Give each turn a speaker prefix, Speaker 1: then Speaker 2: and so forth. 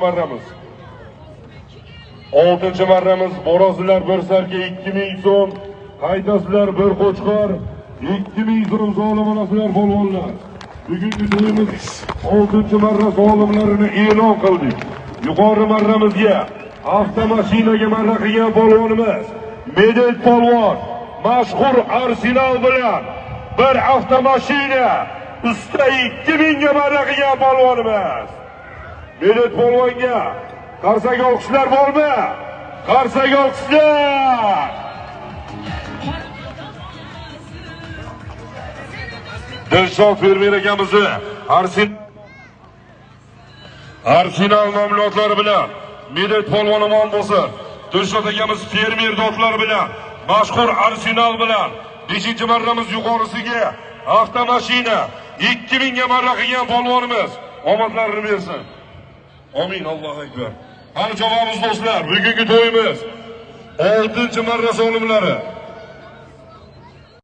Speaker 1: Marramiz. 6 marramiz borasizlar bir sarka 2000 so'm, qaytasizlar bir qo'chqor 2000 so'm solim olasizlar polvonlar. Bugungi to'yimiz 6 marra solimlarini e'lon qildik. Yuqori marramizga avtomashinaga marra qilgan polvonimiz Medet polvon mashhur Arsenal bilan bir avtomashina usta 2000 ga marra qilgan polvonimiz. Medet polvonga qarsak olqishlar bormi? Qarsak olqishlar! Dilshod fermer akamizni Arsenal nomlotlari bilan Medet polvon omon bo'lsin. Dilshod akamiz fermer dotlari bilan mashhur Arsenal bilan 5 marramiz yuqorisiga avtomashina 2000 ga marra qilgan polvonimiz omadlarini bersin. Amin, Allohu akbar. Qani chopamiz do'stlar, bugungi to'yimiz 6 marra solimlari.